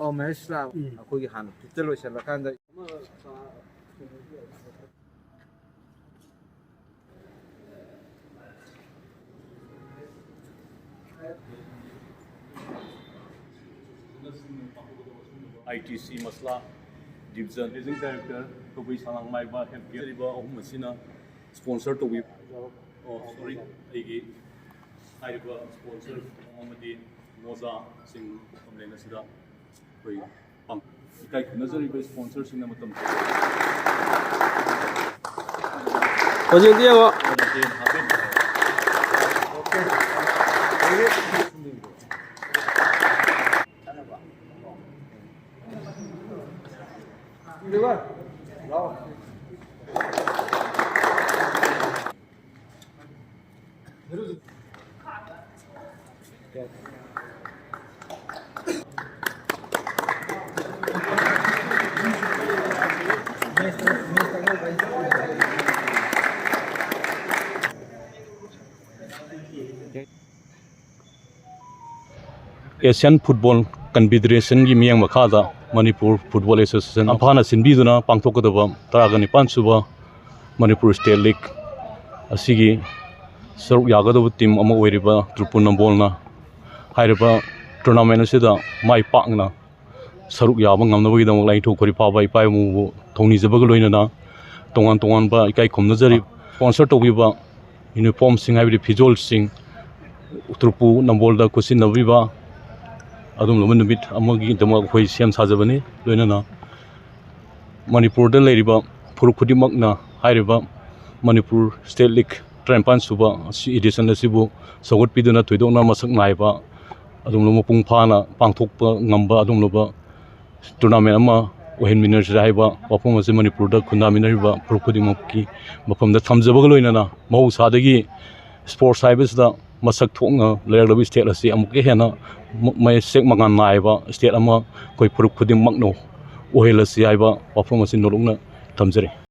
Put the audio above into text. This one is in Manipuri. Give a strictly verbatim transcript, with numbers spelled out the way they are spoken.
ꯑꯣ, ꯃꯍꯦꯁ ꯂꯥꯛ, ꯑꯩꯈꯣꯏꯒꯤ ꯍꯥꯟꯅ ꯐꯤꯠꯇ ꯂꯣꯏꯁꯤꯜꯂꯀꯥꯟꯗ꯫ ꯑꯥꯏ ꯇꯤ ꯁꯤ ꯃꯁꯂꯥ ꯗꯤꯕꯤꯖꯟ ꯃꯦꯅꯦꯖꯤꯡ ꯗꯥꯏꯔꯦꯛꯇꯔ ꯀꯕꯨꯏ ꯁꯂꯥꯡꯃꯥꯏꯕ ꯍꯦꯜꯊ ꯀꯦꯌꯔ ꯍꯥꯏꯔꯤꯕ ꯑꯍꯨꯝ ꯑꯁꯤꯅ ꯁ꯭ꯄꯣꯟꯁꯔ ꯇꯧꯕꯤ꯫ ꯑꯣ, ꯁꯣꯔꯤ, ꯑꯩꯒꯤ ꯍꯥꯏꯔꯤꯕ ꯁ꯭ꯄꯣꯟꯁꯔ ꯑꯃꯗꯤ ꯃꯣꯖꯥꯁꯤꯡ ꯀꯝꯄ꯭ꯂꯦꯟ ꯑꯁꯤꯗ ꯑꯩꯈꯣꯏ ꯄꯥꯡ-, ꯏꯀꯥꯏ ꯈꯨꯝꯅꯖꯔꯤꯕ ꯁ꯭ꯄꯣꯟꯁꯔꯁꯤꯡꯅ ꯃꯇꯝ ꯍꯧꯖꯤꯛ ꯑꯝꯇ ꯌꯦꯡꯉꯣ꯫ ꯑꯦꯁꯤꯌꯥꯟ ꯐꯨꯠꯕꯣꯜ ꯀꯟꯐꯦꯗꯔꯦꯁꯟꯒꯤ ꯃꯤꯠꯌꯦꯡ ꯃꯈꯥꯗ ꯃꯅꯤꯄꯨꯔ ꯐꯨꯠꯕꯣꯜ ꯑꯦꯁꯣꯁꯤꯌꯦꯁꯟ ꯑꯝꯐꯥꯅ ꯁꯤꯟꯕꯤꯗꯨꯅ ꯄꯥꯡꯊꯣꯛꯀꯗꯕ ꯇꯔꯥꯒ ꯅꯤꯄꯥꯟ ꯁꯨꯕ ꯃꯅꯤꯄꯨꯔ ꯁ꯭ꯇꯦꯠ ꯂꯤꯒ ꯑꯁꯤꯒꯤ ꯁꯔꯨꯛ ꯌꯥꯒꯗꯕ ꯇꯤꯝ ꯑꯃ ꯑꯣꯏꯔꯤꯕ ꯇ꯭ꯔꯨꯄꯨ ꯅꯝꯕꯣꯜꯅ ꯍꯥꯏꯔꯤꯕ ꯇꯣꯔꯅꯥꯃꯦꯟ ꯑꯁꯤꯗ ꯃꯥꯏ ꯄꯥꯛꯅ ꯁꯔꯨꯛ ꯌꯥꯕ ꯉꯝꯅꯕꯒꯤꯗꯃꯛ ꯂꯥꯏꯅꯤꯡꯊꯧ ꯈꯣꯏꯔꯤꯄꯥꯕ ꯏꯄꯥ ꯏꯃꯨꯕꯨ ꯊꯧꯅꯤꯖꯕꯒ ꯂꯣꯏꯅꯅ ꯇꯣꯉꯥꯟ ꯇꯣꯉꯥꯟꯕ ꯏꯀꯥꯏ ꯈꯨꯝꯅꯖꯔꯤ꯫ ꯁ꯭ꯄꯣꯟꯁꯔ ꯇꯧꯕꯤꯕ ꯌꯨꯅꯤꯐꯣꯔꯝꯁꯤꯡ, ꯍꯥꯏꯕꯗꯤ ꯐꯤꯖꯣꯜꯁꯤꯡ, ꯇ꯭ꯔꯨꯄꯨ ꯅꯝꯕꯣꯜꯗ ꯈꯨꯠꯁꯤꯟꯅꯕꯤꯕ ꯑꯗꯨꯒꯨꯝꯂꯕ ꯅꯨꯃꯤꯠ ꯑꯃꯒꯤꯗꯃꯛ ꯑꯩꯈꯣꯏ ꯁꯦꯝ ꯁꯥꯖꯕꯅꯤ꯫ ꯂꯣꯏꯅꯅ ꯃꯅꯤꯄꯨꯔꯗ ꯂꯩꯔꯤꯕ ꯐꯨꯔꯨꯞ ꯈꯨꯗꯤꯡꯃꯛꯅ ꯍꯥꯏꯔꯤꯕ ꯃꯅꯤꯄꯨꯔ ꯁ꯭ꯇꯦꯠ ꯂꯤꯒ ꯇꯔꯥꯅꯤꯄꯥꯟ ꯁꯨꯕ ꯑꯁꯤ ꯏꯗꯤꯁꯟ ꯑꯁꯤꯕꯨ ꯁꯧꯒꯠꯄꯤꯗꯨꯅ ꯊꯣꯏꯗꯣꯛꯅ ꯃꯁꯛ ꯅꯥꯏꯕ, ꯑꯗꯨꯒꯨꯝꯂꯕ ꯃꯄꯨꯡ ꯐꯥꯅ ꯄꯥꯡꯊꯣꯛꯄ ꯉꯝꯕ ꯑꯗꯨꯒꯨꯝꯂꯕ ꯇꯣꯔꯅꯥꯃꯦꯟ ꯑꯃ ꯑꯣꯏꯍꯟꯃꯤꯟꯅꯁꯤ ꯍꯥꯏꯕ ꯋꯥꯐꯝ ꯑꯁꯤ ꯃꯅꯤꯄꯨꯔꯗ ꯈꯨꯟꯗꯥꯃꯤꯟꯅꯔꯤꯕ ꯐꯨꯔꯨꯞ ꯈꯨꯗꯤꯡꯃꯛꯀꯤ ꯃꯐꯝꯗ ꯊꯝꯖꯕꯒ ꯂꯣꯏꯅꯅ, ꯃꯍꯧꯁꯥꯗꯒꯤ ꯁ꯭ꯄꯣꯔꯠꯁ ꯍꯥꯏꯕꯁꯤꯗ ꯃꯁꯛ ꯊꯣꯛꯅ ꯂꯩꯔꯛꯂꯕ ꯁ꯭ꯇꯦꯠ ꯑꯁꯤ ꯑꯃꯨꯛꯀ ꯍꯦꯟꯅ ꯃ-, ꯃꯁꯦꯛ ꯃꯉꯥꯜ ꯅꯥꯏꯕ ꯁ꯭ꯇꯦꯠ ꯑꯃ ꯑꯩꯈꯣꯏ ꯐꯨꯔꯨꯞ ꯈꯨꯗꯤꯡꯃꯛꯅ ꯑꯣꯏꯍꯜꯂꯁꯤ ꯍꯥꯏꯕ ꯋꯥꯐꯝ ꯑꯁꯤ ꯅꯣꯂꯨꯛꯅ ꯊꯝꯖꯔꯤ꯫